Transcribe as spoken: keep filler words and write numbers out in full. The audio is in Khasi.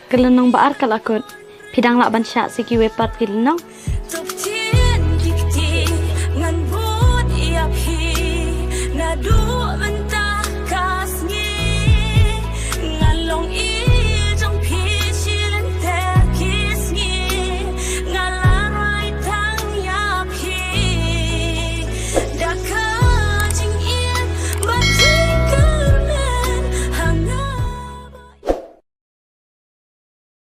Ka lynnong ba ar ka la kut. Phi dang lah ban shah sa kiwei pat ki lynnong?